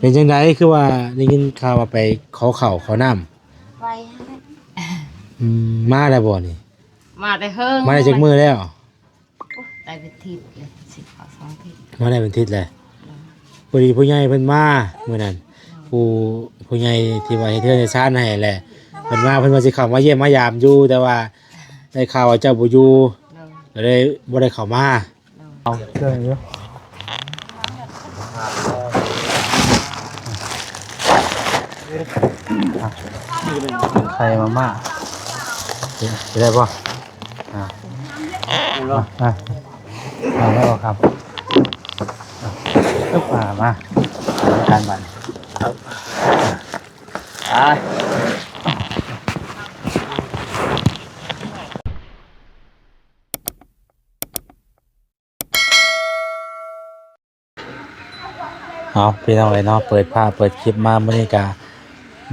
ປັນຈັ່ງໃດ ຄືວ່າໄດ້ຍິນຂ່າວວ່າໄປຂໍເຂົ້າຂໍນ້ຳ? ໄປຫັ້ນແຫຼະ. ອືມ ມາແລ້ວບໍ່ນີ້? ມາແຕ່ເຫິງ ມາໄດ້ຈັກມື້ແລ້ວ? ໄດ້ເປັນທິດແລ້ວ ຊິເຂົ້າສອງທິດ ມາໄດ້ເປັນທິດແລ້ວ. ໂດຍ ພໍດີຜູ້ໃຫຍ່ເພິ່ນມາມື້ນັ້ນ ໂດຍ ຜູ້ ຜູ້ໃຫຍ່ທີ່ວ່າເຮັດເຮືອນເຮັດຊານໃຫ້ແຫຼະ ເພິ່ນມາ ເພິ່ນວ່າຊິເຂົ້າມາຢ້ຽມມາຢາມຢູ່ ແຕ່ວ່າໄດ້ຂ່າວວ່າເຈົ້າບໍ່ຢູ່ ໂດຍ ກໍເລີຍບໍ່ໄດ້ເຂົ້າມາ. ໂດຍ ເອົາເຄື່ອງຢູ່ ໄຂ່ມາມ່າ ກິນໄດ້ບໍ່? ອ່າ ເອົາລະ ອ່າ ເອົາແລ້ວບໍ່ຄັບ ອ່າ ມາ ການບັນ ໄປ. ເອົາ ພີ່ນ້ອງເອີຍເນາະ ເປີດພາບເປີດຄລິບມາມື້ນີ້ກະ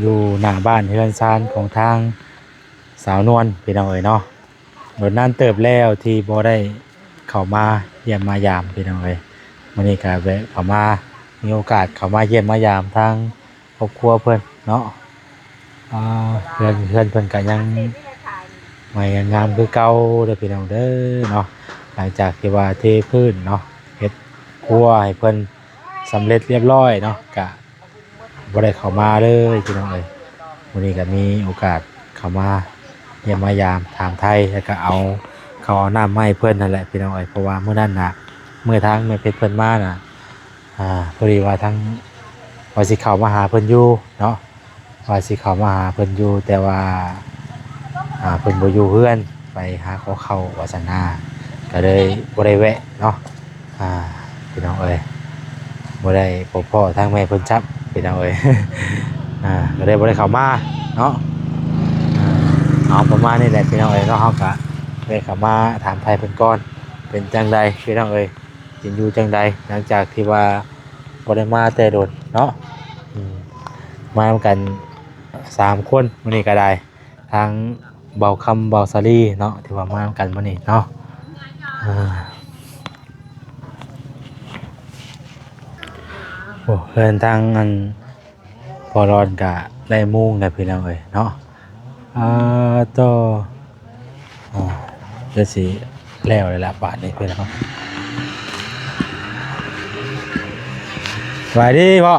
ຢູ່ໜ້າບ້ານເຮືອນຊານຂອງທາງສາວນວນ ພີ່ນ້ອງເອີຍເນາະ. ດົນນານເຕີບແລ້ວທີ່ບໍ່ໄດ້ເຂົ້າມາຢ້ຽມມາຢາມ ພີ່ນ້ອງເອີຍ. ມື້ນີ້ກະແວະເຂົ້າມາ ມີໂອກາດເຂົ້າມາຢ້ຽມມາຢາມທາງ ຄອບຄົວເພິ່ນເນາະ ອ່າ ເຮືອນ ເຮືອນເພິ່ນກະຍັງໃໝ່ຍັງງາມຄືເກົ່າເດີພີ່ນ້ອງເດີເນາະ. ຫຼັງຈາກທີ່ວ່າເທພື້ນເນາະ ເຮັດຄົວໃຫ້ເພິ່ນສຳເລັດລຽບຮ້ອຍເນາະ ກະບໍ່ໄດ້ເຂົ້າມາເລີຍພີ່ນ້ອງເອີຍ. ມື້ນີ້ກະມີໂອກາດເຂົ້າມາຢ້ຽມມາຢາມຖາມໄຖ່ ແລ້ວກະເອົາເຂົ້າເອົານ້ຳມາໃຫ້ເພິ່ນຫັ້ນແຫຼະພີ່ນ້ອງເອີຍ. ເພາະວ່າມື້ນັ້ນນະ ມື້ທາງແມ່ເພັດເພິ່ນມານະ ອ່າ ພໍດີວ່າທາງ ວ່າຊິເຂົ້າມາຫາເພິ່ນຢູ່ເນາະ ວ່າຊິເຂົ້າມາຫາເພິ່ນຢູ່ ແຕ່ວ່າ ອ່າ ເພິ່ນບໍ່ຢູ່ເຮືອນ ໄປຫາຂໍເຂົ້າວ່າຊັ້ນນາ ກໍເລີຍບໍ່ໄດ້ແວະເນາະ ອ່າ ພີ່ນ້ອງເອີຍ. ບໍ່ໄດ້ພົບພໍ້ທາງແມ່ເພິ່ນຊ້ຳ ພີ່ນ້ອງເອີຍ ອ່າ ກໍເລີຍບໍ່ໄດ້ເຂົ້າມາເນາະ. ອ່າ ເອົາປະມານນີ້ແຫຼະພີ່ນ້ອງເອີຍເນາະ ເຮົາກໍແວະເຂົ້າມາຖາມໄຖ່ເພິ່ນກ່ອນ ເປັນຈັ່ງໃດພີ່ນ້ອງເອີຍ ເປັນຢູ່ຈັ່ງໃດ ຫຼັງຈາກທີ່ວ່າບໍ່ໄດ້ມາແຕ່ດົນເນາະ. ອືມ ມານຳກັນສາມຄົນມື້ນີ້ກໍໄດ້ ທັງເບົາຄຳ ເບົາສາລີເນາະ ທີ່ວ່າມານຳກັນມື້ນີ້ເນາະ. ອ່າ ໂອ້ ເຮືອນທາງອັນ ພໍລອນກະໄດ້ມຸງແລ້ວພີ່ນ້ອງເອີຍເນາະ. ອ່າ ໂຕ ອ່າ ຈະຊິແລ້ວແລ້ວລະບາດນີ້ພີ່ນ້ອງ. ສະບາຍດີພໍ່.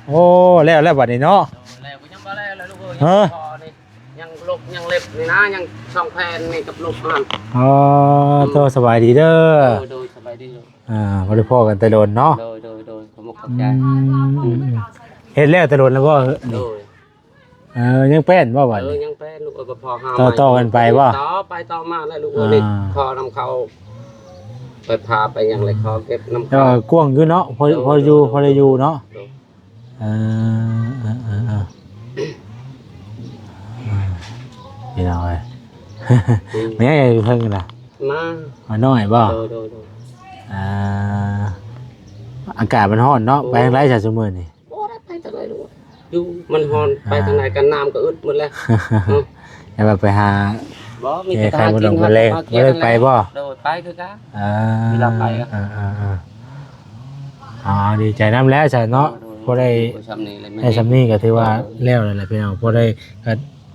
ໂອ້ ແລ້ວແລ້ວບາດນີ້ເນາະ. ໂດຍ ແລ້ວກໍຍັງບໍ່ແລ້ວແຫຼະລູກເອີຍ ຮະ ຍັງພໍນີ້ ຍັງລົບຍັງເລັບນີ້ນະ ຍັງຊ່ອງແຜ່ນນີ້ກັບລົບຫັ້ນ. ອໍ ອືມ ໂຕ ສະບາຍດີເດີ. ໂດຍ ໂດຍ ສະບາຍດີ. ອ່າ ບໍ່ໄດ້ພໍ້ກັນແຕ່ດົນເນາະ. ໂດຍ ໂດຍ ໂດຍ ຂອບອົກຂອບໃຈ. ອືມ ອືມ ເຮັດແລ້ວແຕ່ດົນແລ້ວບໍ່? ໂດຍ ເອີ ຍັງແປ້ນບໍ່ບາດນີ້? ເອີ ຍັງແປ້ນລູກເອີຍ ກໍພໍຫາ ຕໍ່ ຕໍ່ກັນໄປບໍ່? ຕໍ່ໄປຕໍ່ມາແຫຼະລູກເອີຍ. ອ່າ ນີ້ຂໍນຳເຂົາໄປຜ່າໄປຫຍັງແຫຼະ ຂໍເກັບນຳເຂົາ ແຕ່ວ່າກວ້າງຢູ່ເນາະ ພໍ ໂດຍ ພໍຢູ່ ໂດຍ ພໍໄດ້ຢູ່ເນາະ. ໂດຍ ເອີ ເອີ ເອີ ເອີ ພີ່ນ້ອງເອີຍ ອືມ ແມ່ຢູ່ເທິງນະ ມາ ມານ້ອຍບໍ່? ໂດຍ ໂດຍ ໂດຍ ອ່າ ອາກາດມັນຮ້ອນເນາະ. ໂອ້ ໄປທາງໃດຊະຊຸມື້ນີ້? ບໍ່ໄດ້ໄປທາງໃດລູກ ຢູ່ມັນຮ້ອນ ອ່າ ໄປທາງໃດກັນ ນ້ຳກໍອຶດໝົດແລ້ວ. ເອີ ຢ່າວ່າໄປຫາ ບໍ່ ມີແຕ່ໄຂ່ມະດອກມະແລງ ບໍ່ໄດ້ໄປບໍ່? ໂດຍ ໄປຄືກັນ. ອ່າ ເວລາໄປກໍ ອ່າ ອ່າ ອ່າ ອ່າ ດີໃຈນຳແຫຼະຊະເນາະ. ໂດຍ ໂດຍ ພໍໄດ້ ໄດ້ຊ່ຳນີ້ແຫຼະ ໄດ້ຊ່ຳນີ້ກໍຖືວ່າ ໂດຍ ແລ້ວແລ້ວແຫຼະພີ່ນ້ອງ. ພໍໄດ້ກໍ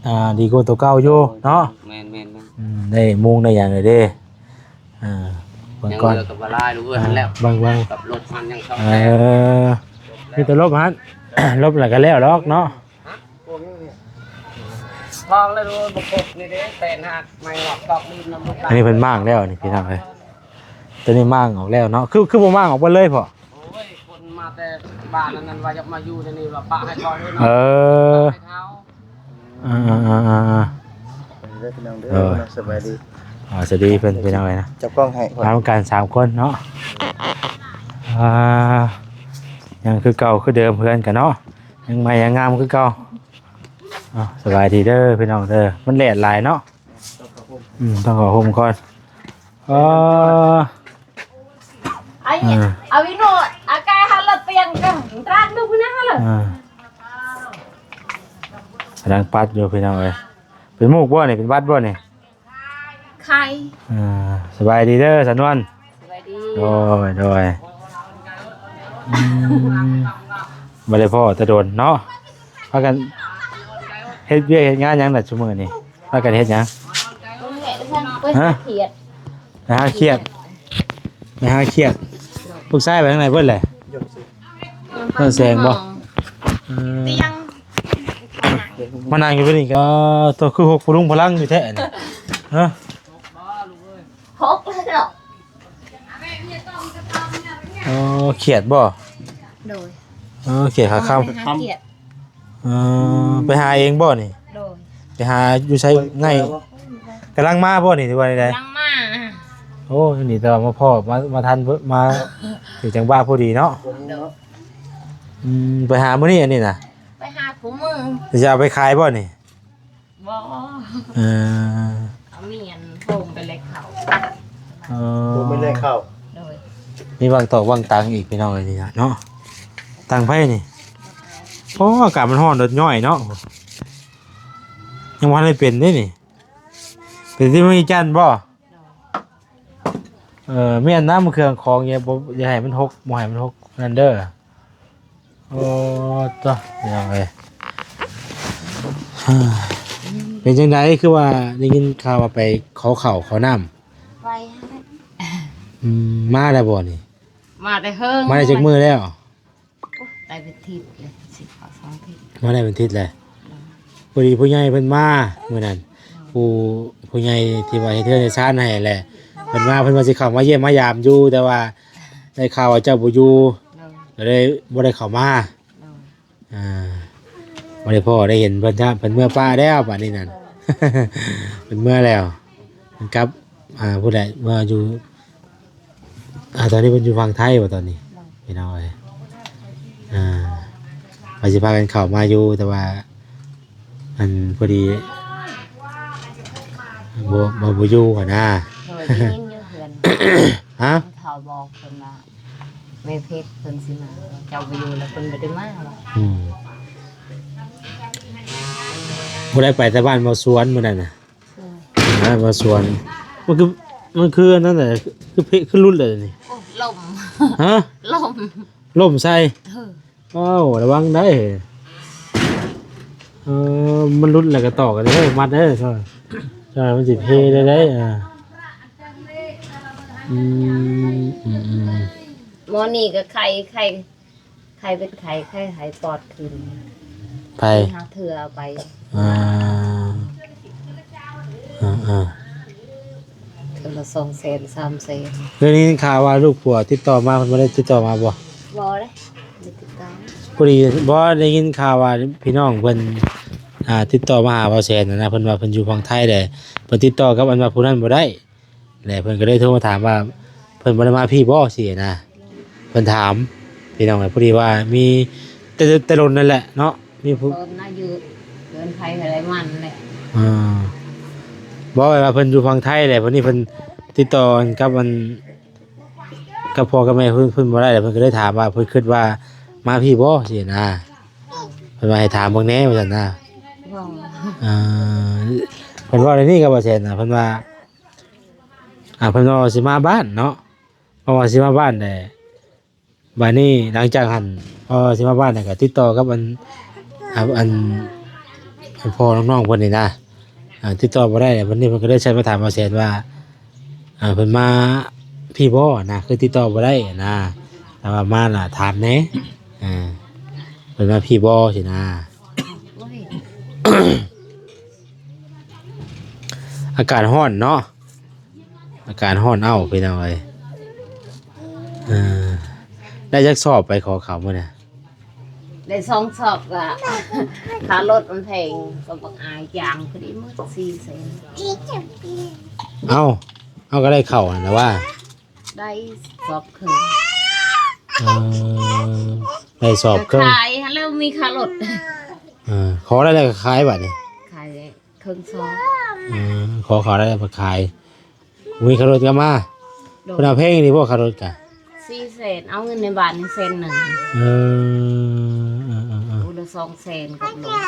ອ່າ ດີກວ່າຕົວເກົ່າຢູ່ເນາະ. ໂດຍ ແມ່ນໆໆ ອືມ ໄດ້ມຸງໄດ້ຫຍັງແລ້ວເດ້. ອ່າ ເບິ່ງກ່ອນ ຍັງເຫຼືອກັບວ່າຫຼາຍລູກເອີຍ ຫັ້ນແຫຼະ ເບິ່ງໆ ກັບລົບຫັ້ນຍັງສອງ ເອີ ແສນ ມີແຕ່ລົບຫັ້ນ ລົບແລ້ວກໍແລ້ວດອກເນາະ. ຮະ? ພອງແລ້ວລູກ ບໍ່ຄົບນີ້ເດ້ ແສນຫັກ ໄມ້ງອກຕອກດິນນຳລູກ. ອັນນີ້ເພິ່ນມ້າງແລ້ວນີ້ພີ່ນ້ອງເອີຍ ຕົວນີ້ມ້າງອອກແລ້ວເນາະ. ຄື ຄືບໍ່ມ້າງອອກເບິດເລີຍພໍ່? ໂອ້ຍ ຄົນມາແຕ່ບ້ານນັ້ນ ນັ້ນວ່າຢາກມາຢູ່ໃນນີ້ ວ່າປະໃຫ້ເຂົາເລີຍເນາະ. ເອີ ປະໃຫ້ເຂົາ. ອ່າໆໆໆ ເດີພີ່ນ້ອງເດີ ເອີ ເນາະ ສະບາຍດີ. ອ່າ ສະບາຍດີເພິ່ນພີ່ນ້ອງເອີຍນະ ຈັບກ້ອງໃຫ້ ມານຳກັນສາມຄົນເນາະ. ອ່າ ຍັງຄືເກົ່າຄືເດີມເຮືອນກັນເນາະ ຍັງໃໝ່ຍັງງາມຄືເກົ່າ. ເອົາ ສະບາຍດີເດີພີ່ນ້ອງເດີ ມັນແດດຫຼາຍເນາະ. ອືມ ຕ້ອງເອົາຫົ່ມກ່ອນ. ເອີ Ai, ເອີ awino, akai hala tiang kan, tran tu guna hala. ອ່າ ກຳລັງປັດຢູ່ພີ່ນ້ອງເອີຍ. ເປັນມູກບໍ່ນີ້? ເປັນຫວັດບໍ່ນີ້? ໄຂ້. ອ່າ ສະບາຍດີເດີສາວນວນ. ສະບາຍດີ. ໂດຍ ໂດຍ. ອືມ ບໍ່ໄດ້ພໍ້ແຕ່ດົນເນາະ. ພາກັນເຮັດວຽກເຮັດງານຫຍັງລະຊຸມື້ນີ້? ພາກັນເຮັດຫຍັງ? ໄປຫາຂຽດ ໄປຫາຂຽດ ໄປຫາຂຽດ. ລູກຊາຍໄປທາງໃດເບິດແຫຼະ? ນອນແສງບໍ່? ເອີ ມານັ່ງຢູ່ນີ້ກໍ ໂຕ ຄືຫົກພະລຸງພະລັງຢູ່ແທ້ນີ້ ຮະ? ຫົກແລ້ວເນາະ. ອໍ ຂຽດບໍ່? ໂດຍ. ອໍ ຂຽດຂາຄຳ. ໄປຫາຂຽດ. ອໍ ໄປຫາເອງບໍ່ນີ້? ໂດຍ. ໄປຫາຢູ່ໃສ? ໃນ ກຳລັງມາບໍ່ນີ້ ຫຼືວ່າໃດ? ກຳລັງມາ. ໂອ້ ດີແຕ່ວ່າມາພໍ້ ມາ ມາທັນ ມາຖືກຈັງຫວະພໍດີເນາະ. ໂດຍ. ອືມ ໄປຫາມື້ນີ້ອັນນີ້ນະ? ໄປຫາຄູ່ມື້. ຈະເອົາໄປຂາຍບໍ່ນີ້? ບໍ່. ເອີ ເອົາມີອັນໂຮມໄປແລກເຂົ້າ. ອໍ ໂຮມໄປແລກເຂົ້າ. ໂດຍ. ມີຫວ່າງຕອກຫວ່າງຕັງອີກ ພີ່ນ້ອງເອີຍ ນີ້ນະເນາະ. ຕັງໃຜນີ້? ໂອ້ ອາກາດມັນຮ້ອນ ລົດຍ້ອຍເນາະ. ຍັງບໍ່ທັນໄດ້ເປັນເດ້ນີ້. ເປັນທີ່ເມືອງອີຈັນບໍ່? ເອີ ແມ່ນນຳ ເຄື່ອງຂອງ ຢ່າ ບໍ່ ຢ່າໃຫ້ມັນຫົກ ບໍ່ໃຫ້ມັນຫົກນັ້ນເດີ. ໂອ້ ໂຕ ພີ່ນ້ອງເອີຍ ເປັນຈັ່ງໃດ? ຄືວ່າໄດ້ຍິນຂ່າວວ່າໄປຂໍເຂົ້າຂໍນ້ຳ. ໄປ. ອືມ ມາແລ້ວບໍ່ນີ້? ມາແຕ່ເຫິງ. ມາໄດ້ຈັກມື້ແລ້ວ? ໄດ້ເປັນທິດແລ້ວ ຊິເຂົ້າສອງທິດ. ມາໄດ້ເປັນທິດແລ້ວ. ພໍດີຜູ້ໃຫຍ່ເພິ່ນມາມື້ນັ້ນ ຜູ້ ຜູ້ໃຫຍ່ທີ່ວ່າເຮັດເຮືອນເຮັດຊານໃຫ້ແຫຼະ ເພິ່ນມາ ເພິ່ນວ່າຊິເຂົ້າມາຢ້ຽມມາຢາມຢູ່ ແຕ່ວ່າໄດ້ຂ່າວວ່າເຈົ້າບໍ່ຢູ່ ໂດຍ ກໍເລີຍບໍ່ໄດ້ເຂົ້າມາ. ໂດຍ. ອ່າ ບໍ່ໄດ້ພໍ້ໄດ້ເຫັນເພິ່ນຊະ ເພິ່ນເມືອປ່າແລ້ວບາດນີ້ນັ້ນ ເພິ່ນເມືອແລ້ວ ເພິ່ນກັບ ອ່າ ຜູ້ໃດເມືອຢູ່ ອ່າ ຕອນນີ້ເພິ່ນຢູ່ຝັ່ງໄທບໍ່ຕອນນີ້? ໂດຍ. ພີ່ນ້ອງເອີຍ ອ່າ ວ່າຊິພາກັນເຂົ້າມາຢູ່ ແຕ່ວ່າ ອັນ ພໍດີ ບໍ່ ບໍ່ ບໍ່ຢູ່ຫັ້ນນາ. ໂດຍ. ໄດ້ຍິນຢູ່ເຮືອນ ຮະ? ເຂົາບອກເພິ່ນວ່າ ແມ່ເພັດເພິ່ນຊິມາ ເຈົ້າບໍ່ຢູ່ແລ້ວເພິ່ນບໍ່ໄດ້ມາວ່າ. ອືມ ຜູ້ໃດໄປແຕ່ບ້ານບໍ່ສວນມື້ນັ້ນນະ? ສວນ. ບ້ານບໍ່ສວນ ມັນຄື ມັນຄືອັນນັ້ນແຫຼະ ຄືເພ ຄືຫຼຸດແຫຼະນີ້. ໂອ້ ລົ້ມ. ຮະ? ລົ້ມ. ລົ້ມໃສ່? ເອີ. ອ້າວ ລະວັງໄດ໋. ເອີ ມັນຫຼຸດແລ້ວກໍຕອກກັນເດີ ມັດເດີ ເອີ ມັນຊິເພໄດ້ໄດ໋. ອ່າ ອືມ ອືມ ອືມ ໝໍນີ້ກໍໄຂ້ ໄຂ້ ໄຂ້ເປັນໄຂ້ ໄຂ້ໄຫປອດຂຶ້ນ. ໄປຫາເທື່ອໄປ. ອ່າ ອ່າໆ ເທື່ອລະສອງແສນ ສາມແສນ. ເລື່ອງນີ້ໄດ້ຍິນຂ່າວວ່າລູກຜົວຕິດຕໍ່ມາ ເພິ່ນບໍ່ໄດ້ຕິດຕໍ່ມາບໍ່? ບໍ່ເດ້ ບໍ່ໄດ້ຕິດຕໍ່. ພໍດີ ບໍ່ ໄດ້ຍິນຂ່າວວ່າພີ່ນ້ອງເພິ່ນ ອ່າ ຕິດຕໍ່ມາຫາບ່າວແສນນະ ເພິ່ນວ່າເພິ່ນຢູ່ຝັ່ງໄທແຫຼະ ເພິ່ນຕິດຕໍ່ກັບອັນວ່າຜູ້ນັ້ນບໍ່ໄດ້ ແລະ ເພິ່ນກໍເລີຍໂທມາຖາມວ່າ ເພິ່ນບໍ່ໄດ້ມາພີ້ບໍ່ ຊີ້ນະ ເພິ່ນຖາມ ພີ່ນ້ອງ. ພໍດີວ່າມີ ແຕ່ ແຕ່ດົນນັ້ນແຫຼະເນາະ ມີຜູ້ ຕອນນາຢູ່ເຮືອນໃຜເຮືອນໃດມັນແຫຼະ. ອ່າ ບໍ່ ແບບວ່າເພິ່ນຢູ່ຝັ່ງໄທແຫຼະ ບັດນີ້ເພິ່ນຕິດຕໍ່ກັບອັນ ກັບພໍ່ກັບແມ່ເພິ່ນ ເພິ່ນບໍ່ໄດ້ແຫຼະ ເພິ່ນກໍເລີຍຖາມວ່າ ເພິ່ນຄິດວ່າມາພີ້ບໍ່ ຊີ້ນະ ເພິ່ນວ່າໃຫ້ຖາມເບິ່ງແດ່ວ່າຊັ້ນນະ. ເອີ ເພິ່ນເວົ້າແນວນີ້ກັບບ່າວແສນນະ ເພິ່ນວ່າ ອ່າ ເພິ່ນວ່າຊິມາບ້ານເນາະ ເພິ່ນວ່າຊິມາບ້ານແຫຼະ. ບາດນີ້ຫຼັງຈາກຫັ້ນ ພໍຊິມາບ້ານແລ້ວກໍຕິດຕໍ່ກັບອັນ ອັນ ອັນພໍ່ນ້ອງໆເພິ່ນນີ້ນະ ອ່າ ຕິດຕໍ່ບໍ່ໄດ້. ບັດນີ້ເພິ່ນກໍເລີຍແຊັດມາຖາມບ່າວແສນວ່າ ອ່າ ເພິ່ນມາພີ້ບໍ່ນະ ຄືຕິດຕໍ່ບໍ່ໄດ້ນະ ຖ້າວ່າມາລະຖາມແດ່ ອ່າ ເພິ່ນມາພີ້ບໍ່ຊີ້ນະ. ອາກາດຮ້ອນເນາະ ອາກາດຮ້ອນເອົ້າ ພີ່ນ້ອງເອີຍ. ເອີ ໄດ້ຈັກສອບໄປຂໍເຂົ້າມື້ນະ? ໄດ້ສອງສອບ ກະຄ່າລົດມັນແພງ ກໍບັກອາຍຈ້າງພໍດີໝົດສີ່ແສນ. ເອົ້າ ເອົາ ກໍໄດ້ເຂົ້າຫັ້ນລະວ່າ ໄດ້ສອບເຄິ່ງ. ເອີ ໄດ້ສອບເຄິ່ງ ຂາຍຫັ້ນແລ້ວມີຄ່າລົດ. ເອີ ຂໍໄດ້ແລ້ວກໍຂາຍບາດນີ້ ຂາຍເຄິ່ງສອບ. ເອີ ຂໍເຂົ້າໄດ້ໄປຂາຍ ບໍ່ມີຄ່າລົດກໍມາ. ໂດຍ. ເພິ່ນເອົາແພງນີ້ບໍ່ຄ່າລົດກະ? ສີ່ແສນ ເອົາເງິນໃນບ້ານນີ້ແສນໜຶ່ງ. ເອີ ເອີ ເອີ ເອີ ຜູ້ລະສອງແສນກັບລົດ.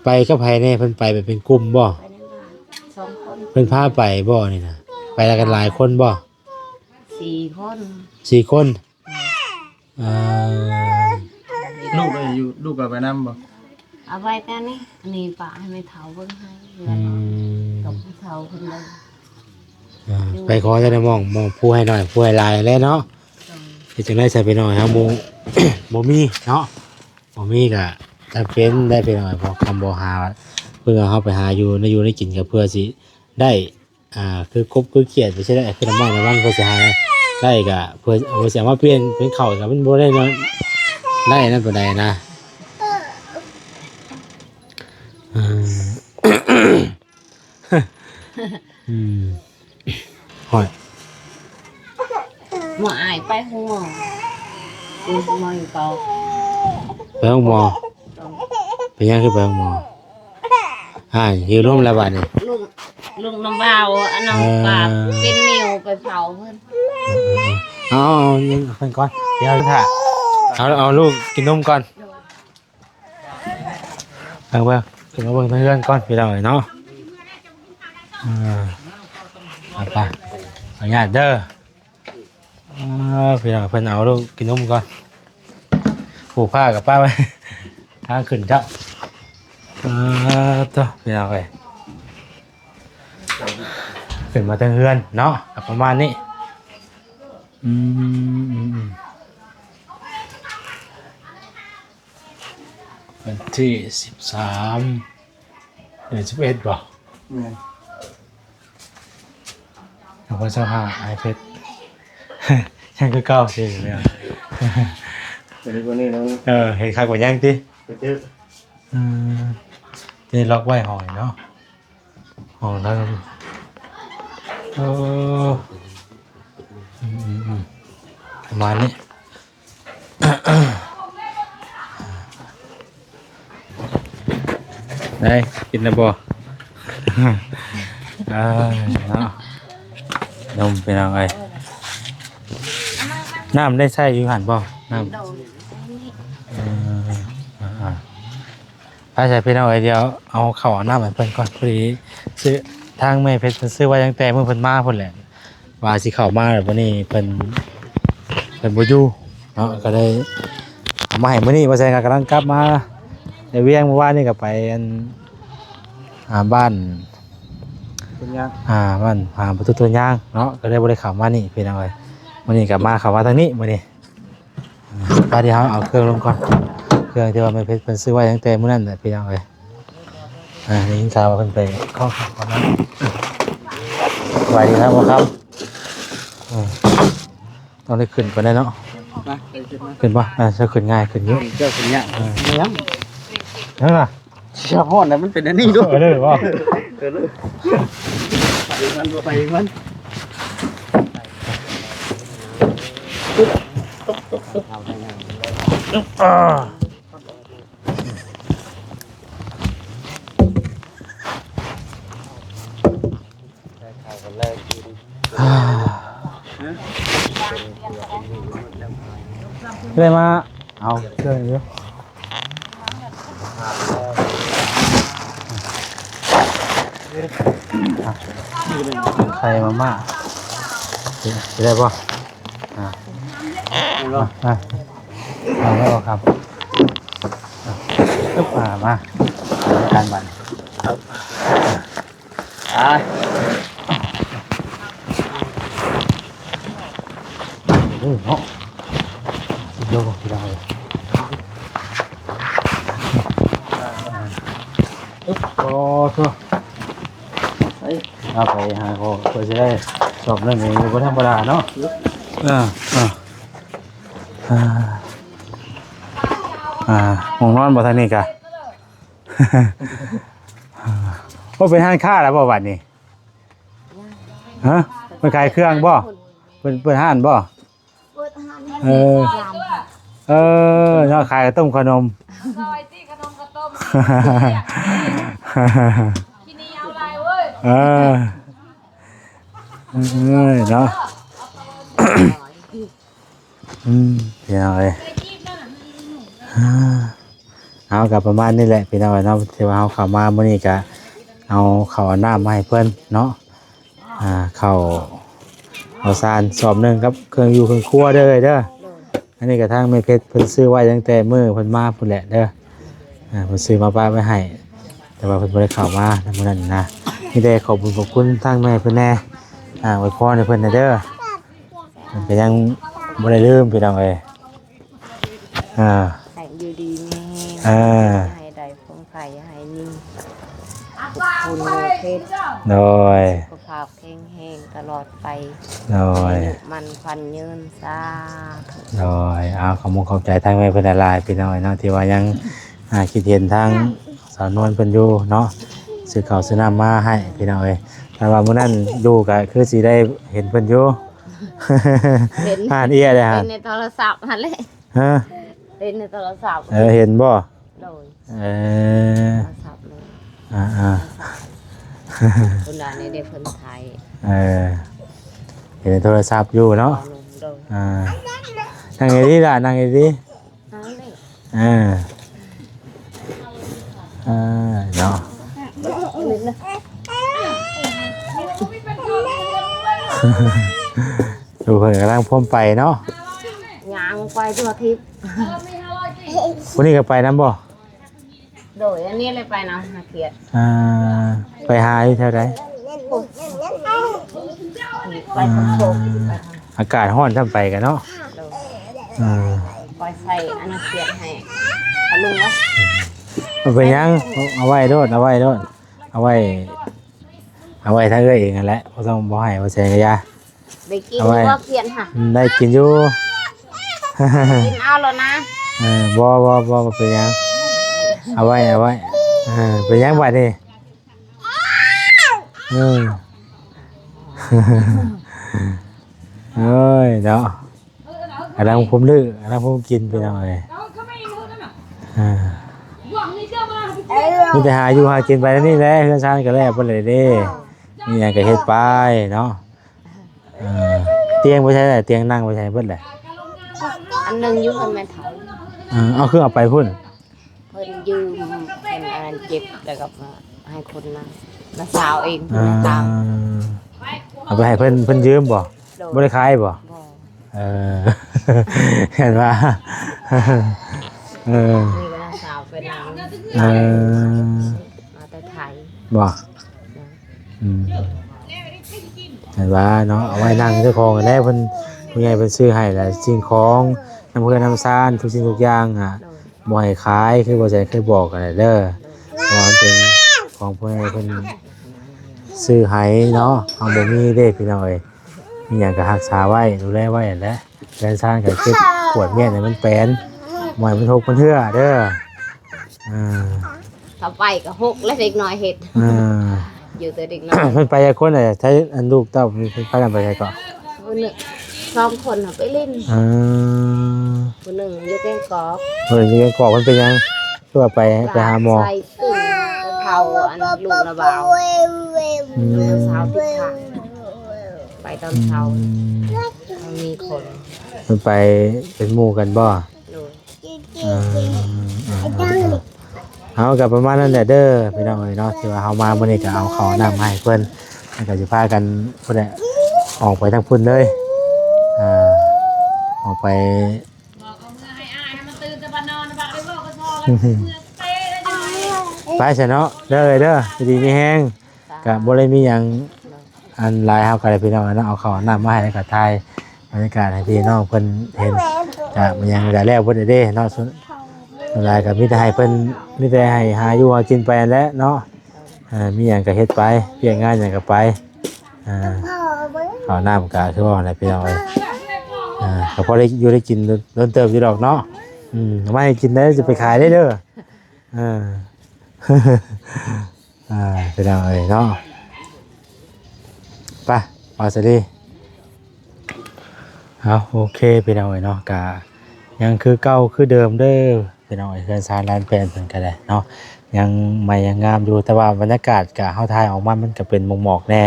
ໄປກັບໃຜແດ່? ເພິ່ນໄປແບບເປັນກຸ່ມບໍ່? ໄປໃນບ້ານສອງຄົນ. ເພິ່ນພາໄປບໍ່ນີ້ນະ? ໄປນຳກັນຫຼາຍຄົນບໍ່? ສີ່ຄົນ. ສີ່ຄົນ. ເອີ ອ່າ ລູກກໍຢູ່ ລູກກໍໄປນຳບໍ່? ເອົາໄວ້ແຕ່ນີ້ ອັນນີ້ປະໃຫ້ແມ່ເຖົ້າເບິ່ງໃຫ້ ອືມ ກັບຜູ້ເຖົ້າເພິ່ນເບິ່ງ ອ່າ ຢູ່ ໄປຂໍແຕ່ໃນໝ່ອງ ໝ່ອງຜູ້ໃຫ້ໜ້ອຍ ຜູ້ໃຫ້ຫຼາຍແຫຼະເນາະ ໂດຍ ເຮັດຈັ່ງໃດຊະພີ່ນ້ອງເຮົາ ບໍ່ ບໍ່ມີເນາະ ບໍ່ມີກໍຈຳເປັນໄດ້ພີ່ນ້ອງ ເພາະຄຳບໍ່ຫາ ເພື່ອເຮົາໄປຫາຢູ່ ໃນຢູ່ໃນກິນກໍເພື່ອຊິໄດ້ ອ່າ ຄືກົບຄືຂຽດໄປຊີ້ແຫຼະ ຄືນ້ຳມັນ ນ້ຳມັນເພື່ອຊິຫາໄດ້ກະ ເພື່ອ ເພື່ອຊິເອົາມາປ່ຽນເປັນເຂົ້າກະມັນບໍ່ໄດ້ ໄດ້ນັ້ນປານໃດນະ ອ່າ ອືມ ຫ້ອຍ ໝໍ ອ້າຍໄປໂຮງໝໍ ໂຮງໝໍຢູ່ເກົ່າ ໄປໂຮງໝໍ ເປັນຫຍັງຄືໄປໂຮງໝໍ? ອ້າຍ ຫິວລົມແລ້ວບາດນີ້ ລົມ ລົມນ້ຳວາວ ອັນນັ້ນ ເອີ ປາກເປັນນິ້ວໄປເຜົາເພິ່ນ ເອົາ ເອົາ ເອົາເພິ່ນກ່ອນ ດຽວຖ້າ ເອົາ ເອົາລູກກິນນົມກ່ອນ ເບິ່ງ ເບິ່ງ ຂຶ້ນມາເບິ່ງທາງເຮືອນກ່ອນພີ່ນ້ອງເອີຍເນາະ ເອີ ໄປ ໄປ ຂໍອະນຸຍາດເດີ ອ່າ ພີ່ນ້ອງ ເພິ່ນເອົາລູກກິນນົມກ່ອນ ຜູກຜ້າກັບປ້າໄວ້ ທາງຂຶ້ນເຈົ້າ ອ່າ ໂທ້ ພີ່ນ້ອງເອີຍ ຂຶ້ນມາເທິງເຮືອນເນາະ ກໍປະມານນີ້ ອືມ ອືມ ອືມ ວັນທີສິບສາມ ເດືອນສິບເອັດບໍ່? ແມ່ນ ສອງພັນຊາວຫ້າ ອ້າຍເພັດ ຍັງຄືເກົ່າຊິແມ່ນ ເອີ ເຮັດຄັກກວ່າຍັງຕິ ເອີ ໄດ້ລັອກໄວ້ຫ້ອງນີ້ເນາະ ຫ້ອງທາງ ເອີ ອືມ ປະມານນີ້ ໄດ້ກິນແລ້ວບໍ່? ເອີ ເນາະ ນົມພີ່ນ້ອງເອີຍ ນ້ຳໄດ້ໃຊ້ຢູ່ຫັ້ນບໍ່? ນ້ຳ ໂດຍ ເອີ ອ່າ ໄປຊະພີ່ນ້ອງເອີຍ ດຽວເອົາເຂົ້າເອົານ້ຳໃຫ້ເພິ່ນກ່ອນ ພໍດີຊື້ ທາງແມ່ເພັດເພິ່ນຊື້ໄວ້ຕັ້ງແຕ່ມື້ເພິ່ນມາພຸ້ນແຫຼະ ວ່າຊິເຂົ້າມາແລ້ວ ມື້ນີ້ເພິ່ນ ເພິ່ນບໍ່ຢູ່ເນາະ ກໍເລີຍເອົາມາໃຫ້ມື້ນີ້ ບໍ່ແຊນກໍກຳລັງກັບມາແຕ່ວຽງ ມື້ວານນີ້ກໍໄປອັນ ອ່າ ບ້ານ ຕົ້ນຍາງ ອ່າ ບ້ານ ອ່າ ປະຕູຕົ້ນຍາງເນາະ ກໍເລີຍບໍ່ໄດ້ເຂົ້າມານີ້ພີ່ນ້ອງເອີຍ ມື້ນີ້ກໍມາ ເຂົ້າມາທາງນີ້ມື້ນີ້ ອ່າ ໄປ ດຽວເຮົາເອົາເຄື່ອງລົງກ່ອນ ເຄື່ອງທີ່ວ່າແມ່ເພັດເພິ່ນຊື້ໄວ້ຕັ້ງແຕ່ມື້ນັ້ນແຫຼະພີ່ນ້ອງເອີຍ ອ່າ ໄດ້ຍິນຂ່າວວ່າເພິ່ນໄປຂໍເຂົ້າຂໍນ້ຳ ສະບາຍດີນະ ພໍ່ຄຳ ເອີ ຕ້ອງໄດ້ຂຶ້ນກ່ອນແດ່ເນາະ ມາ ໄປຂຶ້ນມາ ຂຶ້ນບໍ່? ອ່າ ເຈົ້າຂຶ້ນງ່າຍ ຂຶ້ນຢູ່ ເຈົ້າຂຶ້ນຍາກ ເອີ ຍັງ ຍັງນະ ສະພາບມັນເປັນອັນນີ້ດູ ເອີ ເລີຍບໍ່? ເອີ ເລີຍ ໄປມັນ ໄປມັນ ອ່າ ເລີຍມາເອົາເຄື່ອງຢູ່ ໄຂ່ມາມ່າ ຊິໄດ້ບໍ່? ອ່າ ມາ ມາ ເອົາແລ້ວບໍ່ຄຳ? ອ່າ ມາ ທາງບ້ານ ໄປ ໂອ້ເນາະ ສຸດຍອດ ພີ່ນ້ອງເອີຍ ໂອ້ໂຫ ໄປ ເອົາໄປຫາເຂົາ ເພື່ອຊິໄດ້ສອບໜຶ່ງນີ້ບໍ່ທຳມະດາເນາະ ເອີ ເອີ ອ່າ ອ່າ ຫ້ອງນອນບໍ່ທາງນີ້ກະ ໂອ້ ເປັນຮ້ານຄ້າແລ້ວບໍ່ບັດນີ້? ຮະ ເພິ່ນຂາຍເຄື່ອງບໍ່? ເພິ່ນ ເປີດຮ້ານບໍ່? ເປີດຮ້ານ ເອີ ເອີ ເນາະ ຂາຍເຂົ້າຕົ້ມເຂົ້າໜົມ ເອີ ເອີ ເນາະ. ອືມ ພີ່ນ້ອງເອີຍ ເອົາ ກໍປະມານນີ້ແຫຼະ ພີ່ນ້ອງເອີຍເນາະ ທີ່ວ່າເຮົາເຂົ້າມາມື້ນີ້ ກໍເອົາເຂົ້າເອົານ້ຳມາໃຫ້ເພິ່ນເນາະ ອ່າ ເຂົ້າເອົາສານສອບໜຶ່ງ ກັບເຄື່ອງຢູ່ເຄື່ອງຄົວເດີ ເດີ ໂດຍ. ອັນນີ້ກໍທາງແມ່ເພັດເພິ່ນຊື້ໄວ້ຕັ້ງແຕ່ມື້ເພິ່ນມາພຸ້ນແຫຼະເດີ. ອ່າ ເພິ່ນຊື້ມາປະໄວ້ໃຫ້ ແຕ່ວ່າເພິ່ນບໍ່ໄດ້ເຂົ້າມາໃນມື້ນັ້ນນະ. ມີແຕ່ຂອບບຸນຂອບຄຸນທາງແມ່ເພິ່ນແດ່ ອ່າ ອວຍພອນໃຫ້ເພິ່ນແດ່ເດີ. ເພິ່ນກໍຍັງບໍ່ໄດ້ລືມ ພີ່ນ້ອງເອີຍ. ອ່າ ໃຫ້ຢູ່ດີມີແຮງ ອ່າ ໃຫ້ໄດ້ຄວາມໄພໃຫ້ມີ ຂອບຄຸນເພິ່ນ ໂດຍ ສຸຂະພາບແຂງແຮງຕະຫຼອດໄປ ໂດຍ ໃຫ້ອາຍຸໝັ້ນຂວັນຍືນ ສາທຸ ໂດຍ. ເອົາ ຂອບມຸກຂອບໃຈທາງແມ່ເພິ່ນຫຼາຍໆ ພີ່ນ້ອງເອີຍເນາະ ທີ່ວ່າຍັງ ອ່າ ຄິດເຫັນທາງສາວນວນເພິ່ນຢູ່ເນາະ ຊື້ເຂົ້າຊື້ນ້ຳມາໃຫ້ ພີ່ນ້ອງເອີຍ. ແຕ່ວ່າມື້ນັ້ນຢູ່ກໍຄືຊິໄດ້ເຫັນເພິ່ນຢູ່ ເຫັນ ອ່ານເອຍເດ້ ເຫັນໃນໂທລະສັບຫັ້ນແຫຼະ. ຮະ? ເຫັນໃນໂທລະສັບ ເອີ ເຫັນບໍ່? ໂດຍ ເອີ ໂທລະສັບເລີຍ ອ່າໆ ຄົນລາວນີ້ເດ້ ເພິ່ນຖ່າຍ ເອີ ເຫັນໃນໂທລະສັບຢູ່ເນາະ ໂດຍ ອ່າ ນັ່ງດີໆ ລະ ນັ່ງດີໆ ເອີ ເອີ ເນາະ ດູເພິ່ນກຳລັງພວມໄປເນາະ ຍ່າງໄປທົ່ວທິບ ຜູ້ນີ້ກໍໄປນຳບໍ່? ໂດຍ ອັນນີ້ເລີຍໄປນຳ ຫາຂຽດ ອ່າ ໄປຫາຢູ່ແຖວໃດ? ໄປທາງໂຄກ ອາກາດຮ້ອນຊ່ຳໄປກັນເນາະ ໂດຍ ອ່າ ໄປໃສ່ອານາຂຽດໃຫ້ ອາລຸງເນາະ ບໍ່ເປັນຫຍັງ ເອົາໄວ້ໂລດ ເອົາໄວ້ໂລດ ເອົາໄວ້ ເອົາໄວ້ຖ້າເອື້ອຍເອງຫັ້ນແຫຼະ ບໍ່ຕ້ອງ ບໍ່ໃຫ້ ບໍ່ແຊງກະຢ່າ ໄດ້ກິນ ເອົາໄວ້ ບໍ່ຂຽດຫະ ອືມ ໄດ້ກິນຢູ່ ກິນເອົາໂລດນະ ເອີ ບໍ່ ບໍ່ ບໍ່ ບໍ່ເປັນຫຍັງ ເອົາໄວ້ ເອົາໄວ້ ເອີ ເປັນຫຍັງບາດນີ້ ເອີ ໂອ້ຍເນາະ ກຳລັງພູມດື້ ກຳລັງພູມກິນ ພີ່ນ້ອງເອີຍ ເອີ ມີແຕ່ຫາຢູ່ຫາກິນໄປແນວນີ້ແຫຼະ ເຮືອນຊານກໍແລ້ວເບິດແລ້ວເດ້ ມີຫຍັງກໍເຮັດໄປເນາະ ເອີ ຕຽງໄປໃສລະ ຕຽງນັ່ງໄປໃສເບິດແຫຼະ ອັນໜຶ່ງຢູ່ເຮືອນແມ່ເຖົ້າ ເອີ ເອົາ ຄືເອົາໄປພຸ້ນ ເພິ່ນຢືມ ເພິ່ນອັນນັ້ນເຈັບ ແລ້ວກໍໃຫ້ຄົນມາ ນ້າສາວເອງ ອ່າ ເພິ່ນມາຕາມ ເອົາໄປໃຫ້ເພິ່ນ ເພິ່ນຢືມບໍ່? ໂດຍ ບໍ່ໄດ້ຂາຍບໍ່? ບໍ່ ເອີ ເຫັນວ່າ ເອີ ນີ້ກໍນ້າສາວໄປນຳ ເອີ ມາແຕ່ໄທ ບໍ່? ອືມ ເຫັນວ່າເນາະ ເອົາໄວ້ນັ່ງເຈົ້າຂອງຫັ້ນແຫຼະ ເພິ່ນ ຜູ້ໃຫຍ່ເພິ່ນຊື້ໃຫ້ລະ ສິ່ງຂອງນຳເຮືອນນຳຊານ ທຸກສິ່ງທຸກຢ່າງອະ ໂດຍ ບໍ່ໃຫ້ຂາຍ ຄືບໍ່ແສນເຄີຍບອກກັນແຫຼະເດີ ເພາະວ່າມັນເປັນຂອງຜູ້ໃຫຍ່ເພິ່ນຊື້ໃຫ້ເນາະ ເຮົາບໍ່ມີເດ້ ພີ່ນ້ອງເອີຍ ມີຫຍັງກໍຮັກສາໄວ້ ດູແລໄວ້ຫັ້ນແຫຼະ ເຮືອນຊານກໍເກັບກວດງຽດໃຫ້ມັນແປນ ບໍ່ໃຫ້ມັນຫົກມັນເຫື່ອເດີ ອ່າ ຖ້າໄປກໍຫົກແລ້ວເດັກນ້ອຍເຮັດ ອ່າ ຢູ່ແຕ່ເດັກນ້ອຍ ເພິ່ນໄປຈັກຄົນລະ ໃຊ້ອັນລູກເຕົ້າ ເພິ່ນພາກັນໄປໃສເກາະ? ຜູ້ໜຶ່ງ ສອງຄົນເຮົາໄປຫຼິ້ນ ອ່າ ຜູ້ໜຶ່ງຢູ່ແກ້ງກອກ ເພິ່ນຢູ່ແກ້ງກອກ ເພິ່ນເປັນຫຍັງ ຄືວ່າໄປ ໄປຫາໝໍ? ລາກໄສ້ຕຶ້ງ ໄປເຜົາອັນລູກລະບ່າວ ອືມ ລູກສາວຕິດຄ້າງ ໄປຕອນເຊົ້າ ອືມ ມັນມີຄົນ ເພິ່ນໄປເປັນໝູ່ກັນບໍ່? ໂດຍ ອ່າ ເອົາ ກໍປະມານນັ້ນແຫຼະເດີ ພີ່ນ້ອງເອີຍເນາະ ທີ່ວ່າເຮົາມາມື້ນີ້ກໍເອົາເຂົ້ານ້ຳມາໃຫ້ເພິ່ນ ແລ້ວກໍຊິພາກັນພຸ້ນແຫຼະ ອອກໄປທາງພຸ້ນເລີຍ ອ່າ ອອກໄປ ໄປຊະເນາະ ເດີເອີຍເດີ ຢູ່ດີມີແຮງ ກະບໍ່ໄດ້ມີຫຍັງ ອັນຫຼາຍ ເຮົາກໍໄດ້ ພີ່ນ້ອງເນາະ ເອົາເຂົ້ານ້ຳມາໃຫ້ ແລ້ວກໍຖ່າຍບັນຍາກາດໃຫ້ພີ່ນ້ອງເພິ່ນເຫັນ ກະມັນຍັງກະແລ້ວເບິດເດ້ເນາະ ສ່ວນ ສ່ວນຫຼາຍກໍມີແຕ່ໃຫ້ເພິ່ນ ມີແຕ່ໃຫ້ຫາຢູ່ຫາກິນໄປຫັ້ນແຫຼະເນາະ ເອີ ມີຫຍັງກໍເຮັດໄປ ວຽກງານຫຍັງກໍໄປ ອ່າ ເຂົ້ານ້ຳກະຄືວ່າແຫຼະ ພີ່ນ້ອງເອີຍ ອ່າ ກໍພໍໄດ້ຢູ່ໄດ້ກິນດົນເຕີບຢູ່ດອກເນາະ ອືມ ເອົາມາໃຫ້ກິນໄດ້ ຈະໄປຂາຍໄດ້ເດີ ອ່າ ອ່າ ພີ່ນ້ອງເອີຍເນາະ ໄປ ເອົາຊະດີ ເອົາ ໂອເຄ ພີ່ນ້ອງເອີຍເນາະ ກະຍັງຄືເກົ່າຄືເດີມເດີ ພີ່ນ້ອງເອີຍ ເຮືອນຊານລານແປນເພິ່ນກໍໄດ້ເນາະ ຍັງໃໝ່ຍັງງາມຢູ່ ແຕ່ວ່າບັນຍາກາດກະເຮົາຖ່າຍອອກມາ ມັນກະເປັນໝອກໆແດ່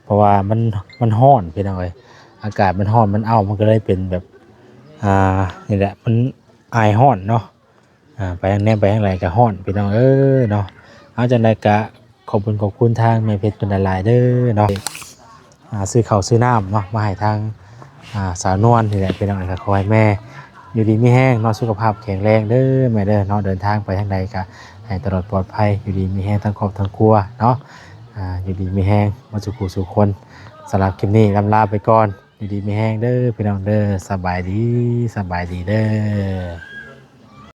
ເພາະວ່າມັນ ມັນຮ້ອນ ພີ່ນ້ອງເອີຍ ອາກາດມັນຮ້ອນ ມັນເອົ້າ ມັນກໍເລີຍເປັນແບບ ອ່າ ນີ້ແຫຼະ ມັນອາຍຮ້ອນເນາະ ອ່າ ໄປທາງແນມໄປທາງໃດກໍຮ້ອນ ພີ່ນ້ອງເອີຍເນາະ ເອົາ ຈັ່ງໃດກະຂອບຄຸນຂອບຄຸນທາງແມ່ເພັດເພິ່ນຫຼາຍໆເດີເນາະ ອ່າ ຊື້ເຂົ້າຊື້ນ້ຳເນາະ ມາໃຫ້ທາງ ອ່າ ສາວນວນນີ້ແຫຼະ ພີ່ນ້ອງເອີຍ ກໍຂໍໃຫ້ແມ່ ຢູ່ດີມີແຮງເນາະ ສຸຂະພາບແຂງແຮງເດີແມ່ເດີເນາະ ເດີນທາງໄປທາງໃດກະໃຫ້ຕະຫຼອດປອດໄພ ຢູ່ດີມີແຮງທັງຄອບທັງຄົວເນາະ ອ່າ ຢູ່ດີມີແຮງໝົດສູ່ຜູ້ສູ່ຄົນ. ສຳລັບຄລິບນີ້ລຳລາໄປກ່ອນ ຢູ່ດີມີແຮງເດີພີ່ນ້ອງເດີ ສະບາຍດີ ສະບາຍດີເດີ.